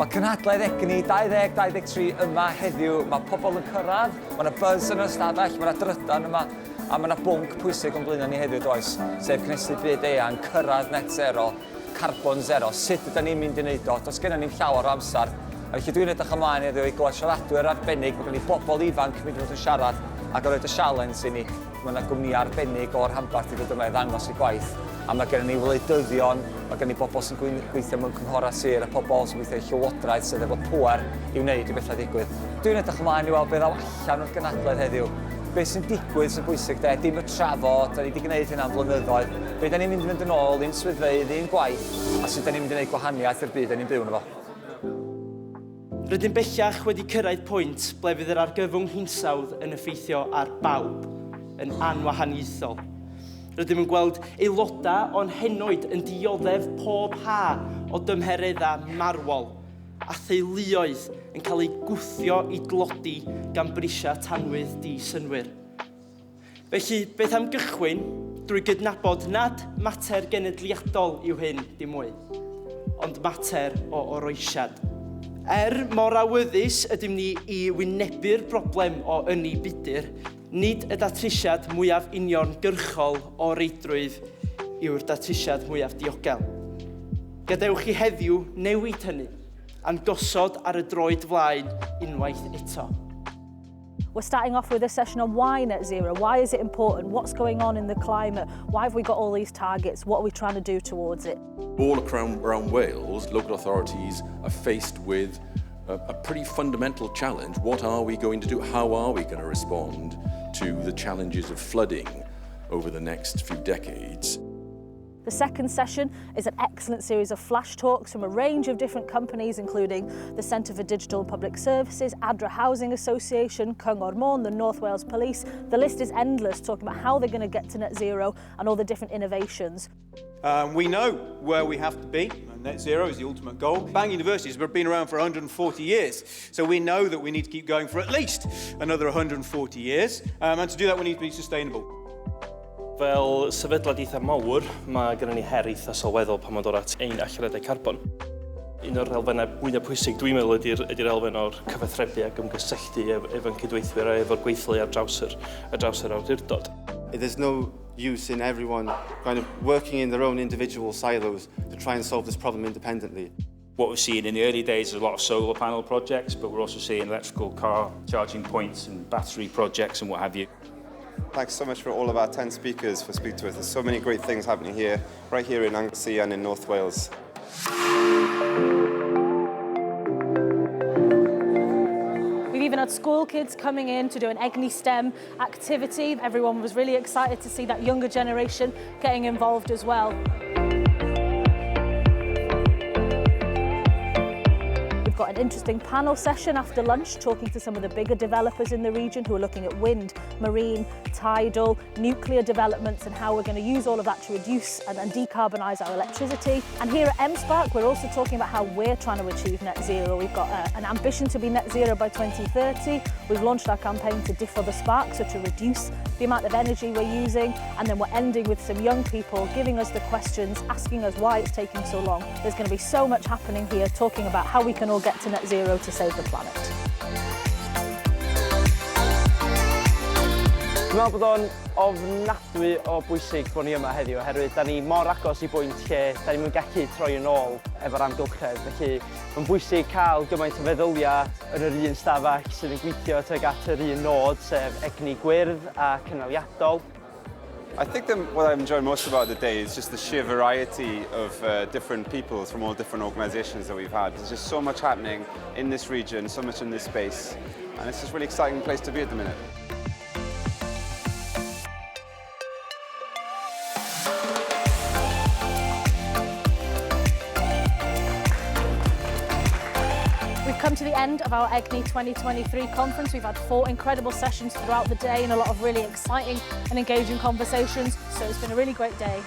Mae cynhadledd egni 2023 yma heddiw. Mae pobl yn cyrraedd, mae yna buzz yn y stafell, mae yna drydan yma, a mae yna bwnc pwysig o'n blaenau ni heddiw, does? Sef cynhesu byd eang, cyrraedd net zero, carbon zero. Sut ydyn ni'n mynd i wneud o? Does gennym ni'm llawer o amser. A felly dwi'n edrych ymlaen heddiw i glywed siaradwyr arbennig. Mae gen i bobl ifanc yn mynd i fod yn siarad ac yn rhoi y sialens i ni. Mae yna gwmnïau arbennig o'r rhanbarth i ddod yma i ddangos eu gwaith, a mae gennym ni wleidyddion, mae gennym ni bobl sy'n gweithio mewn cynghorau sir a pobl sy'n gweithio i llywodraeth sydd efo pŵer i wneud i bethau ddigwydd. Dwi'n edrych ymlaen i weld beth ddaw allan o'r gynadledd heddiw. Be sy'n digwydd sy'n bwysig de, dim y trafod, da ni wedi gwneud hynna am flynyddoedd. Be da ni'n mynd i fynd yn ôl i'n swyddfeydd, i'n gwaith, a sut da ni'n mynd i wneud gwahaniaeth i'r byd da ni'n byw yno fo. Rydym bellach wedi cyrraedd pwynt ble fydd yr argyfwng hinsawdd yn effeithio ar bawb, yn anwahaniaethol. Rydym yn gweld aelodau o'n henoed yn dioddef pob ha o dymhereddau marwol, a theuluoedd yn cael eu gwthio i dlodi gan brisiau tanwydd di-synnwyr. Felly, beth am gychwyn drwy gydnabod nad mater genedliadol yw hyn, dim mwy, ond mater o oroesiad. Er mor awyddus ydym ni i wynebu'r broblem o ynni budr, nid y datrysiad mwyaf uniongyrchol o reidrwydd yw'r datrysiad mwyaf diogel. Gadewch i heddiw newid hynny, a'n gosod ar y droed flaen unwaith eto. We're starting off with a session on why net zero. Why is it important? What's going on in the climate? Why have we got all these targets? What are we trying to do towards it? All around Wales, local authorities are faced with a pretty fundamental challenge. What are we going to do? How are we going to respond to the challenges of flooding over the next few decades? The second session is an excellent series of flash talks from a range of different companies, including the Centre for Digital and Public Services, Adra Housing Association, Cyngor Môn, the North Wales Police. The list is endless, talking about how they're going to get to net zero and all the different innovations. We know where we have to be, and net zero is the ultimate goal. Bangor University has been around for 140 years, so we know that we need to keep going for at least another 140 years, and to do that we need to be sustainable. Fel sefydliad eitha mawr, mae gennym ni her eitha sylweddol pan mae'n dod at ein allyriadau carbon. Un o'r elfennau mwyaf pwysig dwi'n meddwl ydy'r ydy elfen o'r cyfathrebu ac ymgysylltu efo'n cydweithwyr a efo'r gweithlu ar draws yr, ar draws yr awdurdod. There's no use in everyone kind of working in their own individual silos to try and solve this problem independently. What we're seeing in the early days is a lot of solar panel projects, but we're also seeing electrical car charging points and battery projects and what have you. Thanks so much for all of our 10 speakers for speaking to us. There's so many great things happening here, right here in Anglesey and in North Wales. We've even had school kids coming in to do an Egni STEM activity. Everyone was really excited to see that younger generation getting involved as well. We've got an interesting panel session after lunch talking to some of the bigger developers in the region who are looking at wind, marine, tidal, nuclear developments and how we're going to use all of that to reduce and decarbonise our electricity. And here at M-SParc, we're also talking about how we're trying to achieve net zero. We've got an ambition to be net zero by 2030. We've launched our campaign to differ the spark, so to reduce the amount of energy we're using. And then we're ending with some young people giving us the questions, asking us why it's taking so long. There's going to be so much happening here, talking about how we can all get to net zero to save the planet. Dwi'n meddwl bod o'n ofnadwy o bwysig bod ni yma heddiw oherwydd da ni mor agos i bwynt lle da ni'm yn gallu troi yn ôl efo'r amgylchedd. Felly mae'n bwysig cael gymaint o feddyliau yn yr un stafell sydd yn gweithio tuag at yr un nod, sef egni gwyrdd a cynaliadol. I think that what I've enjoyed most about the day is just the sheer variety of different people from all different organisations that we've had. There's just so much happening in this region, so much in this space, and it's just a really exciting place to be at the minute. We've come to the end of our EGNI 2023 conference. We've had 4 incredible sessions throughout the day and a lot of really exciting and engaging conversations. So it's been a really great day.